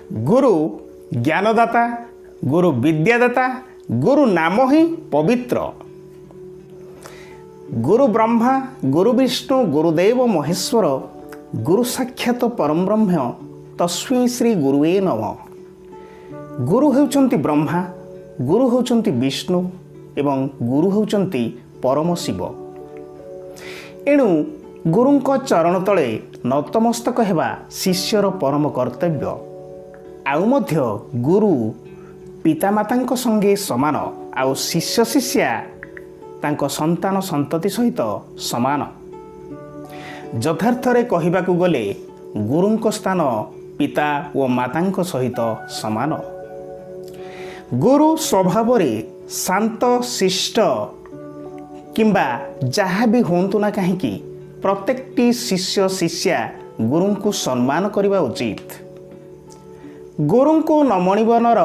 ଗୁରୁ ଜ୍ଞାନଦାତା, ଗୁରୁ ବିଦ୍ୟାଦାତା, ଗୁରୁ ନାମ ହିଁ ପବିତ୍ର। ଗୁରୁ ବ୍ରହ୍ମା, ଗୁରୁ ବିଷ୍ଣୁ, ଗୁରୁଦେବ ମହେଶ୍ୱର, ଗୁରୁ ସାକ୍ଷାତ ପରମ ବ୍ରହ୍ମ, ତସ୍ମୈ ଶ୍ରୀ ଗୁରବେ ନମଃ। ଗୁରୁ ହେଉଛନ୍ତି ବ୍ରହ୍ମା, ଗୁରୁ ହେଉଛନ୍ତି ବିଷ୍ଣୁ ଏବଂ ଗୁରୁ ହେଉଛନ୍ତି ପରମ ଶିବ। ଏଣୁ ଗୁରୁଙ୍କ ଚରଣ ତଳେ ନତମସ୍ତକ ହେବା ଶିଷ୍ୟର ପରମ କର୍ତ୍ତବ୍ୟ। ଆଉ ମଧ୍ୟ ଗୁରୁ ପିତାମାତାଙ୍କ ସଙ୍ଗେ ସମାନ ଆଉ ଶିଷ୍ୟ ଶିଷ୍ୟା ତାଙ୍କ ସନ୍ତାନ ସନ୍ତତି ସହିତ ସମାନ। ଯଥାର୍ଥରେ କହିବାକୁ ଗଲେ ଗୁରୁଙ୍କ ସ୍ଥାନ ପିତା ଓ ମାତାଙ୍କ ସହିତ ସମାନ। ଗୁରୁ ସ୍ୱଭାବରେ ଶାନ୍ତ ଶିଷ୍ଟ କିମ୍ବା ଯାହା ବି ହୁଅନ୍ତୁ ନା କାହିଁକି, ପ୍ରତ୍ୟେକଟି ଶିଷ୍ୟ ଶିଷ୍ୟା ଗୁରୁଙ୍କୁ ସମ୍ମାନ କରିବା ଉଚିତ। ଗୁରୁଙ୍କୁ ନ ମଣିବ ନର,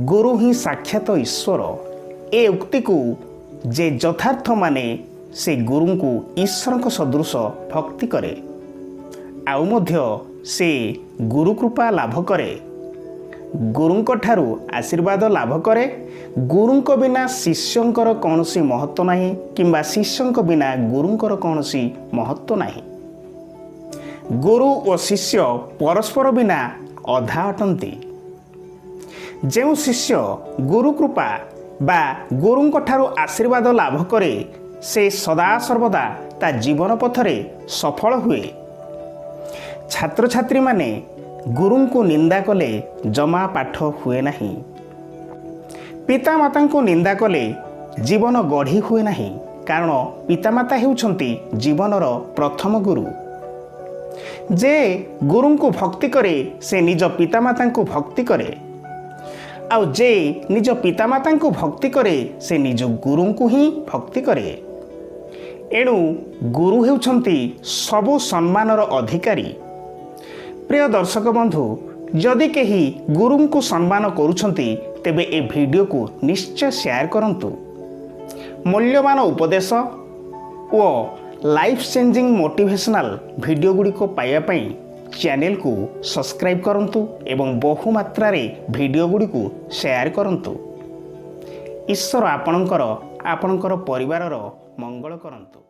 ଗୁରୁ ହିଁ ସାକ୍ଷାତ ଈଶ୍ୱର। ଏ ଉକ୍ତିକୁ ଯେ ଯଥାର୍ଥ ମାନେ, ସେ ଗୁରୁଙ୍କୁ ଈଶ୍ୱରଙ୍କ ସଦୃଶ ଭକ୍ତି କରେ। ଆଉ ମଧ୍ୟ ସେ ଗୁରୁକୃପା ଲାଭ କରେ, ଗୁରୁଙ୍କ ଠାରୁ ଆଶୀର୍ବାଦ ଲାଭ କରେ। ଗୁରୁଙ୍କ ବିନା ଶିଷ୍ୟଙ୍କର କୌଣସି ମହତ୍ତ୍ୱ ନାହିଁ କିମ୍ବା ଶିଷ୍ୟଙ୍କ ବିନା ଗୁରୁଙ୍କର କୌଣସି ମହତ୍ତ୍ୱ ନାହିଁ। ଗୁରୁ ଓ ଶିଷ୍ୟ ପରସ୍ପର ବିନା ଅଧା ଅଟନ୍ତି। ଯେଉଁ ଶିଷ୍ୟ ଗୁରୁ କୃପା ବା ଗୁରୁଙ୍କ ଠାରୁ ଆଶୀର୍ବାଦ ଲାଭ କରେ, ସେ ସଦାସର୍ବଦା ତା ଜୀବନ ପଥରେ ସଫଳ ହୁଏ। ଛାତ୍ରଛାତ୍ରୀମାନେ ଗୁରୁଙ୍କୁ ନିନ୍ଦା କଲେ ଜମା ପାଠ ହୁଏ ନାହିଁ। ପିତାମାତାଙ୍କୁ ନିନ୍ଦା କଲେ ଜୀବନ ଗଢ଼ି ହୁଏ ନାହିଁ, କାରଣ ପିତାମାତା ହେଉଛନ୍ତି ଜୀବନର ପ୍ରଥମ ଗୁରୁ। ଯେ ଗୁରୁଙ୍କୁ ଭକ୍ତି କରେ, ସେ ନିଜ ପିତାମାତାଙ୍କୁ ଭକ୍ତି କରେ। ଆଉ ଯେ ନିଜ ପିତାମାତାଙ୍କୁ ଭକ୍ତି କରେ, ସେ ନିଜ ଗୁରୁଙ୍କୁ ହିଁ ଭକ୍ତି କରେ। ଏଣୁ ଗୁରୁ ହେଉଛନ୍ତି ସବୁ ସମ୍ମାନର ଅଧିକାରୀ। ପ୍ରିୟ ଦର୍ଶକ ବନ୍ଧୁ, ଯଦି କେହି ଗୁରୁଙ୍କୁ ସମ୍ମାନ କରୁଛନ୍ତି, ତେବେ ଏ ଭିଡ଼ିଓକୁ ନିଶ୍ଚୟ ସେୟାର କରନ୍ତୁ। ମୂଲ୍ୟବାନ ଉପଦେଶ ଓ ଲାଇଫ୍ ଚେଞ୍ଜିଂ ମୋଟିଭେସନାଲ୍ ଭିଡ଼ିଓ ଗୁଡ଼ିକ ପାଇବା ପାଇଁ ଚ୍ୟାନେଲକୁ ସବସ୍କ୍ରାଇବ୍ କରନ୍ତୁ ଏବଂ ବହୁ ମାତ୍ରାରେ ଭିଡ଼ିଓ ଗୁଡ଼ିକୁ ସେୟାର କରନ୍ତୁ। ଈଶ୍ୱର ଆପଣଙ୍କର, ଆପଣଙ୍କର ପରିବାରର ମଙ୍ଗଳ କରନ୍ତୁ।